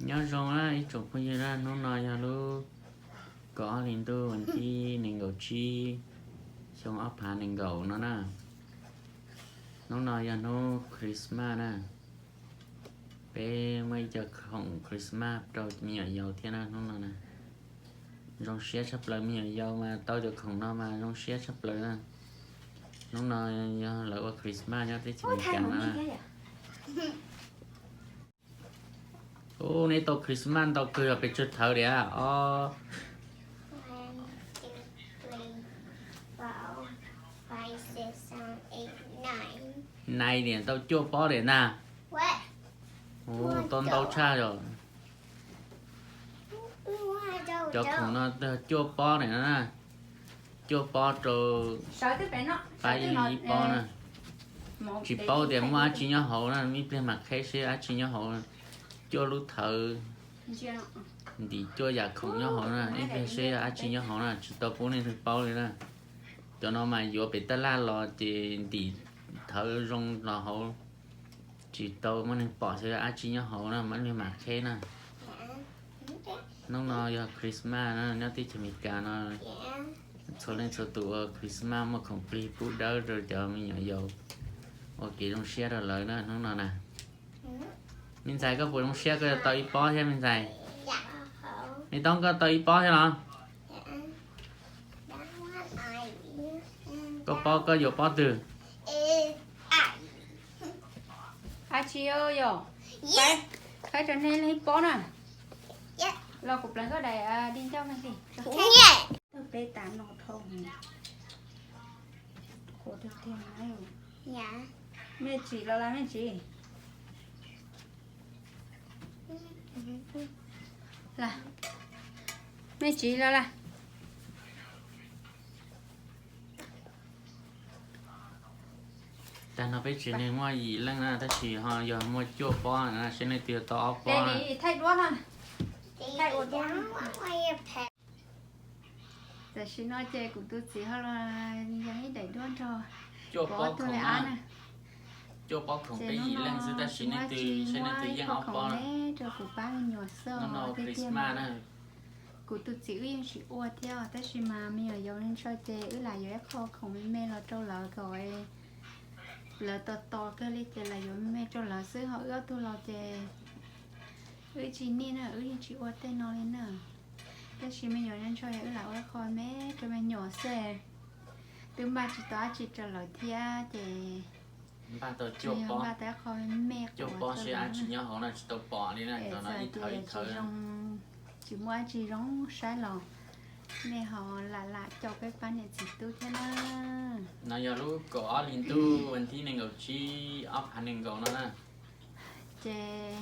Nyob zoo na ib tsoom phooj ywg na, hnub no yog lub kaum ob hli ntuj vas thib nees nkaum tsib, xyoo ob phav nees nkaum no na. Hnub no yog hnub Christmas na, peb muaj ib co khoom Christmas rau me nyuam yaus thiab na hnub no na. Zoo siab tshaj plaws, me nyuam yaus mas tau cov khoom no mas zoo siab tshaj plaws na. Hnub no yog lawv ua Christmas nyob teb chaws Amelikas no na. Ub, neb tau Christmas ntau kawg, yog pes tsawg thawv diam os? Nine diam, tau cuaj pob diam ntag. Ub, tau ntau tshaj yom. Cov khoom no cuaj pob diam na. Cuaj pob rau pab ib pob na. Tsis paub tias muaj dab tsi nyob hauv na, ib pliag mam qheb seb dab tsi nyob hauv. Cuaj lub thawv, ntim cuaj yam khoom nyob hauv na, ib pliag seb yog dab tsi nyob hauv na, tsis tau pub nej paub li na. Cov no mas yuav pem tab laj los ces ntim thawv zoo los hauv, tsis tau muaj neeg pom seb yog dab tsi nyob hauv na, mam li mam qheb na. Hnub no yog Christmas na, nyob teb chaws Amelikas no txhua leej txhua tus ua Christmas muaj khoom plig pub dawb rau cov me nyuam yaus, ua kev zoo siab rau lawv na hnub no na. Me ntxhais, koj puas zoo siab koj yuav tau ib pob thiab me ntxhais? Me Toob, koj tau ib pob thiab los? Koj pob, koj yuav pob twg? Dab tsi yom? Faib rau nej leej ib pob na. Los kuv pleev koj daim di ncauj me ntxhais. Tau peb tas no dhau. Qhuav tiag tiag na. Mej tsis los las mej tsis? Las, mej tsis los las? Tag no peb tsev neeg muaj yim leej na, tab sis ho yog muaj cuaj pob na, seb leej twg tau ob pob na. Thaij duab, thaij ua duab. Tam sim no ces kuv tus txiv ho los yog ib daim duab nrog kuv ob tug me ab na. Cuaj pob khoom peb yim leej xwb, tab sis leej twg seb leej twg yeej ob pob na. Rau kuv pab me nyuam xwb os, tiag tiag mas. Kuv tus txiv wb yeej tsis ua thiab, tab sis mas me nyuam yaus ntshai ces wb lam yuav ib qho khoom me me los rau lawv kom lawv tos tos kawg li ces lam yuav me me rau lawv xwb, ho wb ob tug los ces wb tsis nij na, wb yeej tsis ua tej no li na. Tab sis me nyuam ntshai, wb lam ua ib qho me rau me nyuam xwb. Twb npaj tsis tau dab tsi rau lawv thiab ces npaj tau cuaj pob, npaj tau ib qho me me, cuaj pob seb dab tsi nyob hauv na, tsis tau pom li na, cov no ib thawv ib thawv. Tsis muaj dab tsi zoo saib los nej ho lam lam caum peb pab niam txiv tub thiab na. No yog lub kaum ob hli ntuj vas thib nees nkaum tsib ob phav nees nkaum no na. Ces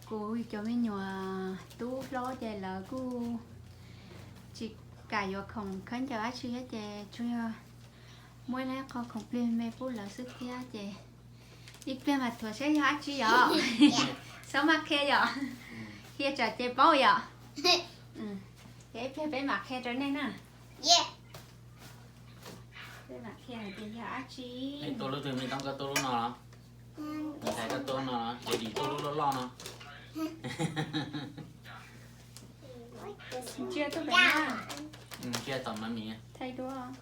kuv cov me nyuam tub hlob ces lawv kuj tsis kam yuav khoom khaub ncaws dab tsi thiab ces tsuas yog muab ib qho khoom plig me pub lawv xwb thiab ces ib pliag mas thuav saib yog dab tsi yom. Xob maj qhia yom, qhia tsam ces paub yom. Ces ib pliag peb mam qhia rau nej na. Peb mam qhia hais tias yog dab tsi. Nej tua lub twg? Me Toob, koj tua lub no los? Me Ntxhais, koj tua no los? Ces Dim tua lub loj loj no. Ntsia tuaj pem na. Ntsia tom mami. Thaij duab.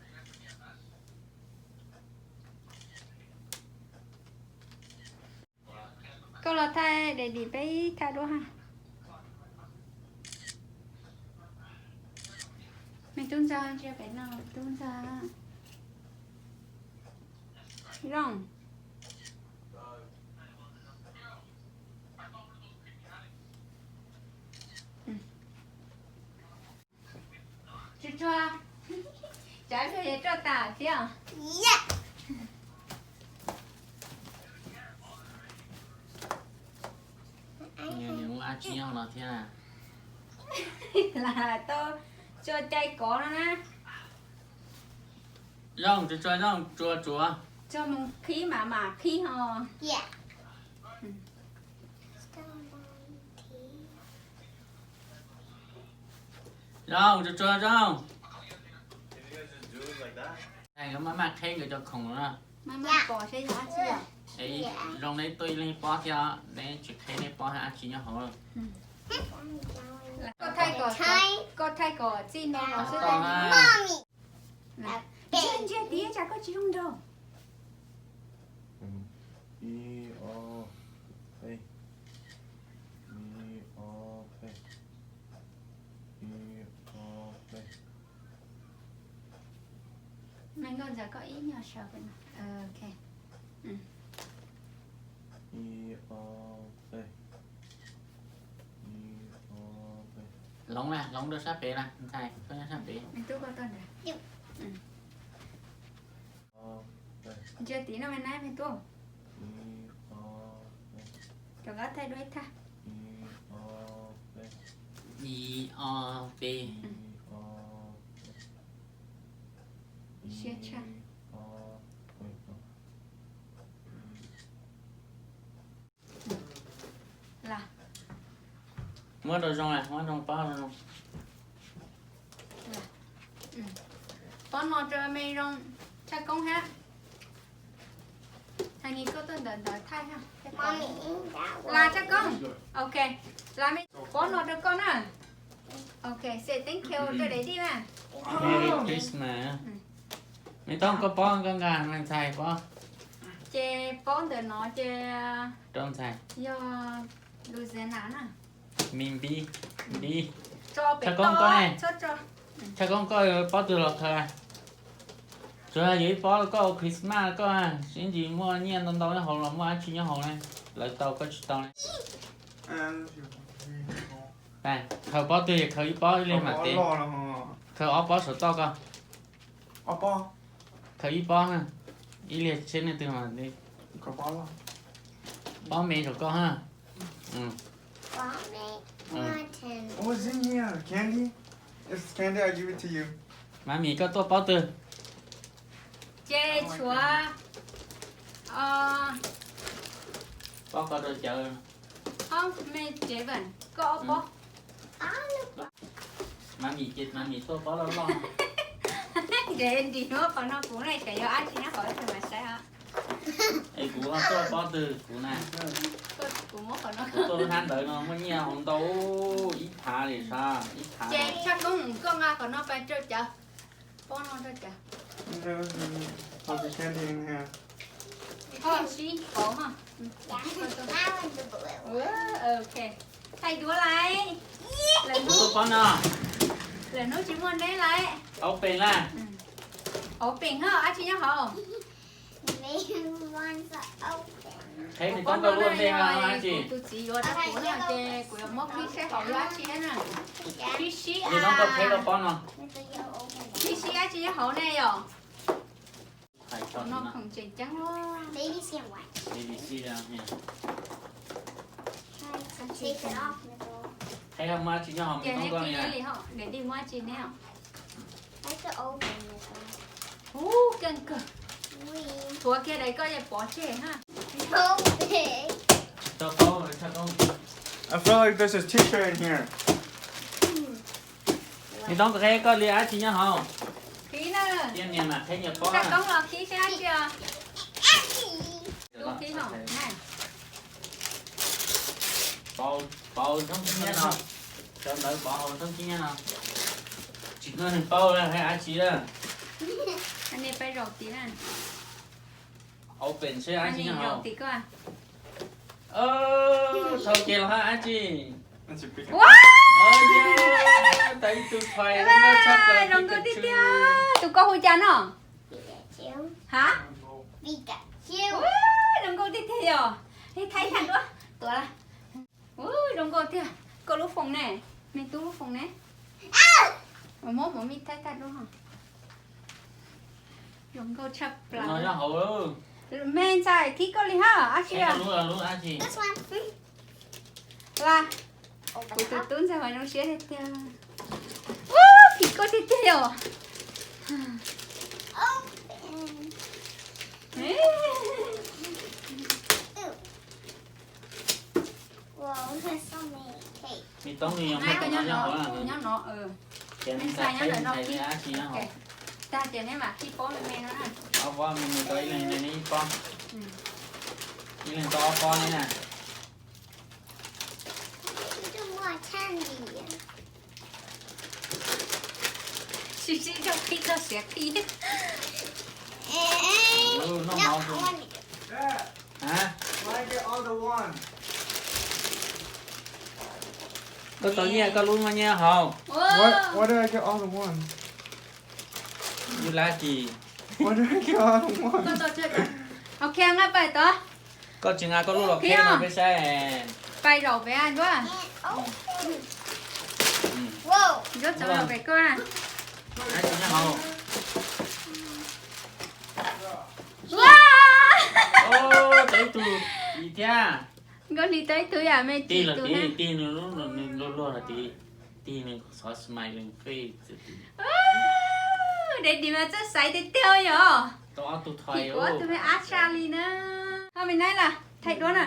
Koj los thaij, Daddy peb thaij duab ha. Me tub ntxawg, ntsia pem no, tub ntxawg. Zoo. Tsuag tsuag, tsam ib pliag yuav tuaj tas thiab. Nws ua dab tsi nyob no thiab? Lam tau tso cai kov no na. Zoo, tsuag tsuag, zoo, tsuag tsuag. Tso mus qhib mam mam qhib ho. Zoo, tsuag tsuag, zoo. Nkawd maj maj qheb nkawd cov khoom no. Maj maj pom seb yog dab tsi os. Zoo neb tuaj ib leeg pob thiab, neb tsis qhia neb pob hab dab tsi nyob hauv. Koj thaij kom, koj thaij kom txij no los xwb. Ntsia, ntsia tias tsam koj tsis zoo nraug. Ib, ob, peb. Ib, ob, peb. Ib, ob, peb. Me nkauj ntxawm koj ib nyuag sawv pem no. Ok. Ib, ob, peb. Ib, ob, peb. Hloov na, hloov rau sab pem na, ntxhais, koj nyob sab pem. Me tub koj tuaj ntawd. Ntsia tid no me nab me tub. Rov qab thaij dua ib thaj. Ib, ob, peb. Siab tshaj. Muab rau zoo, muab zoo pob rau zoo. Pob no rau me zoo, Tshaj Koob hab. Hais ni koj tuaj ntawm ntawd thaij hab. Las Tshaj Koob. Ok, las me pob no rau koj na. Ok, say thank you rau daddy na. Merry Christmas. Me tub koj pob koj nqa me ntxhais pob. Ces pob ntawm no ces rau ntxhais yog Louisiana na. Me npib, npib. Tshaj Koob koj ne? Tshaj Koob koj yuav pob twg los khaws? Tsuas yog yuav ib pob koj ua Christmas koj, sib ntsis muaj nyiaj ntau ntau nyob hauv los muaj dab tsi nyob hauv ne, lawv tau koj tsis tau ne. Khaws pob twg khaws ib pob ib leeg mam teb. Khaws ob pob saum toj koj. Khaws ib pob, ib leeg seb leej twg mas. Pob me saum koj ha. Mami, koj tuaj pob twg? Ces tshuav pob koj rau cawv. Mami, ces Mami tuaj pob loj loj. Ces nrim muab qhov no kuv ne, xyov yog dab tsi nyob hauv mas saib os. Es kuv tuaj pob twg kuv na? Kuv tuaj lub hnab ntawd no muaj nyiaj hauv ntau ib phav li sab, ib phav. Ces Tshaj Koob, koj nqa qhov no pais rau cawv. Pob no rau cawv. Koj sib pauv. Ok, thaij duab lawm. Lwm hnub, lwm hnub tsis muaj neb lawm. Open na. Open ho, dab tsi nyob hauv? Qheb me tub koj lub ntej no dab tsi? Kuv tus txiv yuav rau kuv no ces kuv yuav muab qhib seb hauv yog dab tsi na. Qhib sib me tub koj qheb lub pob no. Qhib sib dab tsi nyob hauv ne yom? No khoom tseem ceeb. Baby seat. Qheb muaj dab tsi nyob hauv me tub koj li? Daddy muab dab tsi neb? Ub, keej kawg. Thuav kiag daim koj yeej pov tseg ha. Tau paub, Tshaj Koob. I feel like there's a teacher in here. Me tub koj qheb koj li dab tsi nyob hauv? Qhib na. Tiag niag mas qheb nyias pob. Tshaj Koob los qhib seb dab tsi os. Tub qhib los na. Pauv, pauv thoob khib nyiab no. Cov ntawd pauv hauv thoob khib nyiab no. Tsis muaj neeg paub lawm, hais dab tsi lawm. Nej pab zaum tid na. Open seb dab tsi nyob hauv. Tau ces los hab dab tsi. Tau ib tug fais zoo nkauj tiag tiag. Tus koj hu cas no? Ha? Zoo nkauj tiag tiag yom. Thaij thaij duab. Tuav lawm. Ub, zoo nkauj tiag. Koj lub foos ne? Me tub lub foos ne? Muab mus mij thaij thaij duab. Zoo nkauj tshaj plaws. Me ntxhais, khib koj li hab, dab tsi? Las, kuv tus tub ntxawg mas zoo siab tiag tiag. Ub, khib koj tiag tiag yom. Me tub nws yog me tub nyob no, nyob no, me ntxhais nyob ntawm no khib. Tag ces neb mam khib pob me me no na. Ob pob, mus mus tau ib leeg ib pob. Ib leeg tau ob pob ne na. Sib sib zog qhib txog siav qhib. Noj mov. Koj tau nyiaj koj lub muaj nyiaj haus. Why do I get all the one? You lucky. Why do I get all the one? Ok, nqa pais tod. Koj tsis nqa koj lub los qhib no peb saib. Pais zaum pem duab. Tsis nyob haus. Tau ib tug tis thiab. Nkauj Hli tau ib tug yam me tis los tis, tis nws luag luag los tis, tis nws xov smile nqi. Daddy mas txawj xaiv tiag tiag yom. Tau ob tug toy, tau ob tug me ab tshaj li na. Ho me nab los thaij duab na.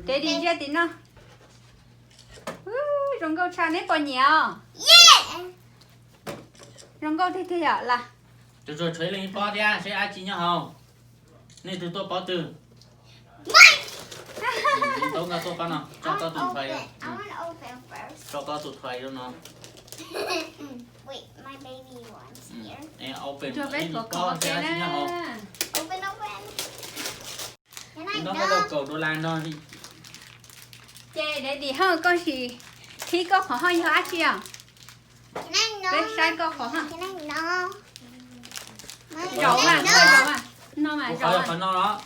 Daddy ntsia tim no. Zoo nkauj tshaj, neb puas nyiam os? Zoo nkauj tiag tiag yom las. Tus tsuag tshuav ib leeg ib pob thiab, seb dab tsi nyob hauv. Nej tus tuaj pob twg? Ntaub nqa tuaj pob no, tso koj tus toy, tso koj tus toy rau no. Open ib pob seb dab tsi nyob hauv. Ntaub nqa tau kaum dollar no. Ces daddy ho koj sim qhib koj qhov hoj yog dab tsi os? Peb saib koj qhov hoj. Zaum mas, zaum mas. No mas, kuv qhov yog qhov no los?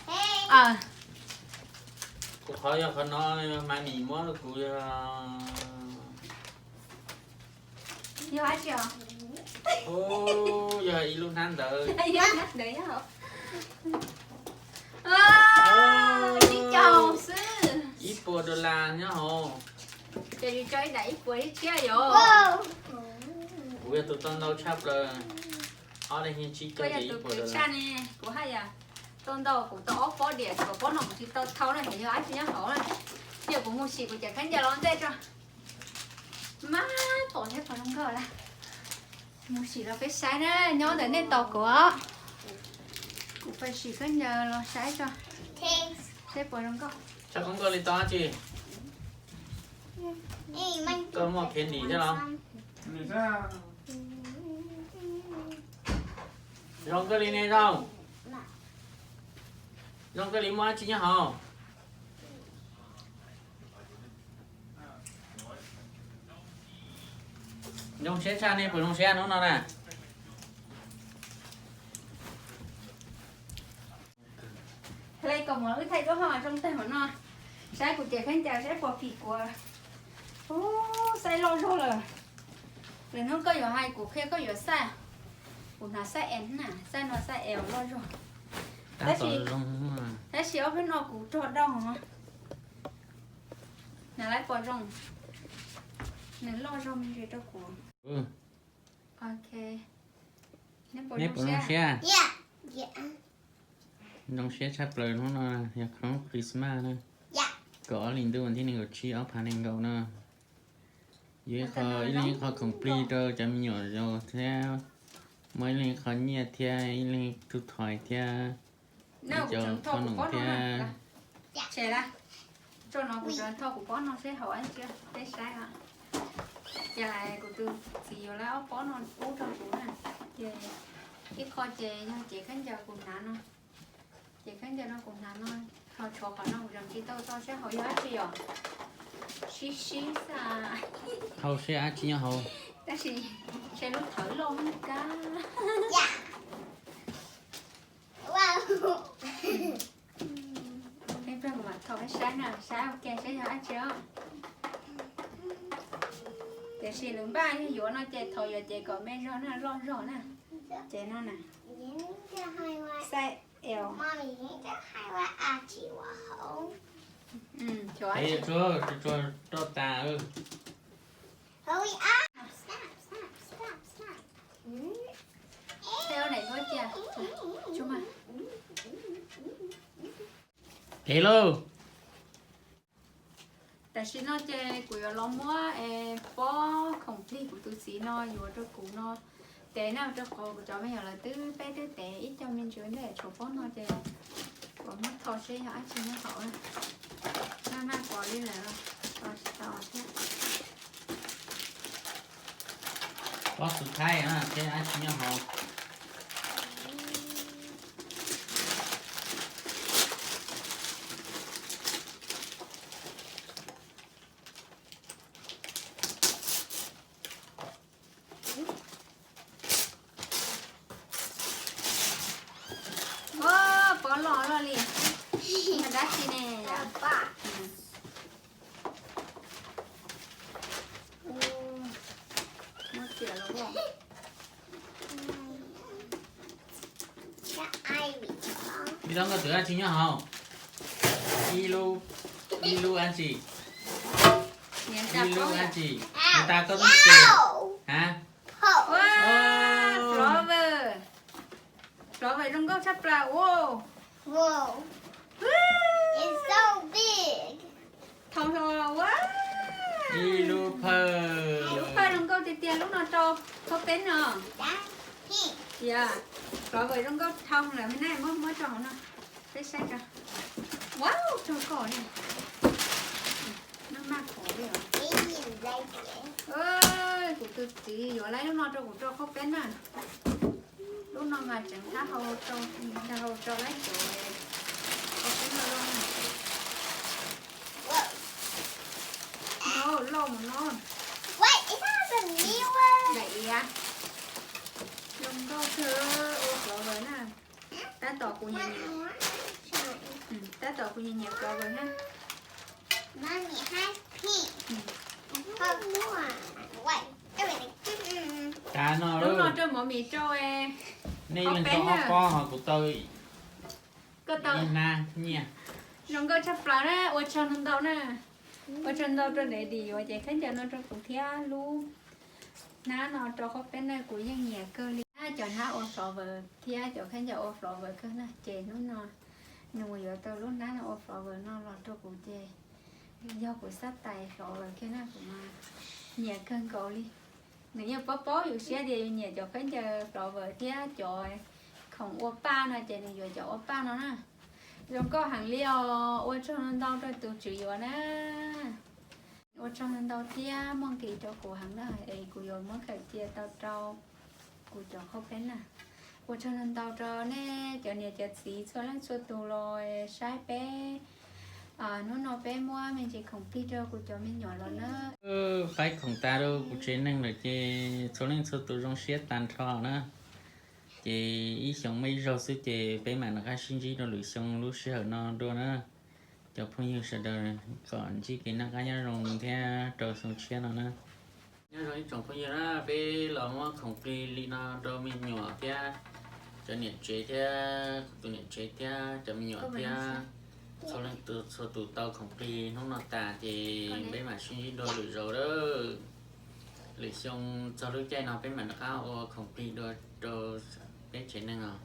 Kuv qhov yog qhov no, mas nim muab kuv yog. Yog dab tsi os? Yog ib lub hnab ntawd. Yog hnab ntawd yog. Ib caug xwb. Ib puas dollar nyob hauv. Ces yus tso ib daim ib puas ib tshiab yom. Kuv yog tus tau ntau tshaj plaws. Ob daim nyiaj tsib caug ces ib puas dollar ne. Kuv haj yam tau ntau, kuv tau ob pob diam, ob pob no kuv tsis tau thau na, yog dab tsi nyob hauv na. Yog kuv mus sim kuv cov khaub ncaws los ntej tso. Mas pom thiab pom zoo nkauj lawm. Mus sim los peb saib na, nyob ntawm nej tos kuv os. Kuv pais sim khaub ncaws los saib tso. Seb puas zoo nkauj. Tshaj koob nkauj li tau dab tsi? Koj muaj candy thiab los? Zoo nkauj li ne zoo. Zoo nkauj li muaj dab tsi nyob hauv? Zoo siab tshaj, nej puas zoo siab hnub no na? Hle kom mus wb thaij duab ho zoo tag mam no. Saib kuv cov khaub ncaws saib puas phim kuv. Ub, xaij loj zog lawm. Lwm hnub koj yuav hais kuv qhia koj yuav xaij. Kuv hnav xaij S na, xaij no xaij L loj zog. Tab sis ob peb no kuv rog dau. Hnav lawm puas zoo? Nws loj zog me ntsis rau kuv. Ok. Neb puas zoo siab? Zoo siab tshaj plaws hnub no yog hnub Christmas na. Kaum ob hlis ntuj vas thib nees nkaum tsib ob phav nees nkaum no. Yuav ib qho, ib leeg ib qho khoom plig rau cov me nyuam yaus thiab. Muaj ib leeg ib qho nyiaj thiab ib leeg tug toy thiab. Cov khoom thiab. Tso no kuv tso tho kuv pob no seb haum dab tsi peb saib os. Ces kuv tus txiv yuav lawv ob pob no ub rau kuv na. Ces ib qho ces yog cev khaub ncaws kuv hnav no. Cev khaub ncaws no kuv hnav no, ho tshuav qhov no kuv tseem tsis tau tso seb hauv yog dab tsi os. Sib sib xav. Hauv seb dab tsi nyob hauv. Tab sis seb lub thawv loj heev kab. Peb peb kuv mam tho peb saib na, saib ua ke saib yog dab tsi os. Tiam sis lwm npaj yog yuav no ces thaum yuav ces kom me zog na, loj zog na. Ces no na. Xaij L. Rau tas. Hello. Tam sim no ces kuv yuav los muab pob khoom plig kuv tus txiv no yuav rau kuv no Tev na, rau qhov kuv cov me nyuam lawv twb, peb twb tev ib co me ntsis ntej, tshuav pob no ces kuv muab tho seb yog dab tsi nyob hauv. Maj maj pom li lawm, tsis tau thiab. Pob xu thaib na, seb dab tsi nyob hauv. Ua, pob loj loj li. Yog dab tsi ne? Muab txiav los. Ib tsob nkauj twm dab tsi nyob hauv? Ib lub, ib lub dab tsi? Ib lub dab tsi? Nws tas koj tub txes. Ha? Ua, flower. Flower zoo nkauj tshaj plaws. Wow. Thau hlo ua. Ib lub phawj. Lub phawj zoo nkauj tiag tiag, lub no rau khaub peb no. Yog, flower zoo nkauj thau lawm me na, muab muab rau hauv no. Peb saib tso. Wow, tsaug koj ne. Maj maj khov li os. Kuv tus txiv yuav lawm lub no rau kuv rau khaub peb na. Lub no mas tseem thab hau rau, thab hau rau lawm cov khaub peb no loj na. Loj mus no. Daim iav. Zoo nkauj kawg, ua flower na. Tab tom kuv nyiam nyiam, tab tom kuv nyiam nyiam flower na. Tav no, lub no rau mov mis rau. Nej leej tau ob pob ho kuv tau ib hnab nyiaj. Zoo nkauj tshaj plaws na, ua tsaug ntau ntau na. Ua tsaug ntau rau Daddy yuav cov khaub ncaws no rau kuv thiab lub hnab no rau khaub peb na, kuv yeej nyiam kawg li. Cov hnab ua flower thiab cov khaub ncaws ua flower kawg na, ces hnub no nws yuav tau lub hnab no ua flower no los rau kuv ces yog kuv xab tais flower kiag na, kuv mas nyiam kawg nkaus li. Nws yeej paub paub yus siab tias yus nyiam cov khaub ncaws flower thiab cov khoom ua paj no ces nws yuav cov ua paj no na. Zoo nkauj heev li os, ua tsaug ntau rau tus tswv yuav na. Ua tsaug ntau thiab muaj nqis rau kuv heev na, es kuv yuav muab khaws cia tau rau kuv cov khaub peb na. Ua tsaug ntau rau nej cov niam cov txiv txhua leej txhua tus los saib peb. Hnub no peb muab me ntsis khoom plig rau kuv cov me nyuam los na. Faib khoom tas rau kuv tsev neeg lawm ces txhua leej txhua tus zoo siab tag nrho na. Ces ib xyoos muaj ib zaug xwb ces peb mam rov qab sib ntsib rau lwm xyoo lub sij hawm no dua na. Cov phooj ywg sawv daws kom ntsib kev noj qab nyob zoo thiab rau xyoo tshiab no na. Nyob zoo ib tsoom phooj ywg na, peb los muab khoom plig li no rau me nyuam thiab cov niam tsev thiab tus niam tsev thiab cov me nyuam thiab txhua leej txhua tus tau khoom plig hnub no tas ces peb mam sib ntsib dua lwm zaus lawm. Lwm xyoo txog lub caij no peb mam rov qab ua khoom plig dua rau peb tsev neeg os.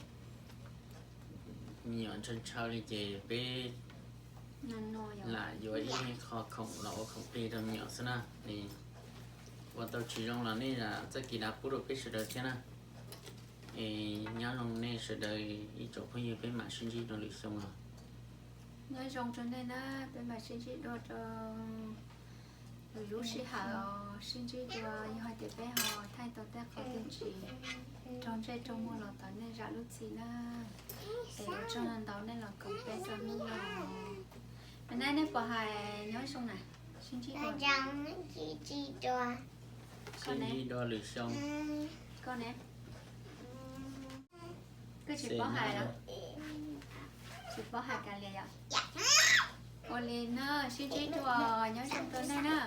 Me nyuam ntshaw ntshaw li ces peb lam yuav ib qho khoom los ua khoom plig rau me nyuam xwb na. Ua tau tsis zoo los nej zam txoj kev dav pub rau peb sawv daws thiab na. Es nyob zoo nej sawv daws ib tsoom phooj ywg, peb mam sib ntsib rau lwm xyoo os. Nyob zoo rau nej na, peb mam sib ntsib dua rau lwm lub sij hawm os, sib ntsib dua yog hais tias peb ho thaij tau tej qhov twg tsis raug ntsej raug muag los thov nej zam lub txim na. Es ua tsaug ntau nej los koom peb rau hnub no. Nai, nej puas hais nyob zoo na? Sib ntsib dua. Sib ntsib dua lwm xyoo. Koj ne? Koj tsis paub hais los? Tsis paub hais kav liam yom? Ua li na, sib ntsib dua, nyob zoo rau nej na.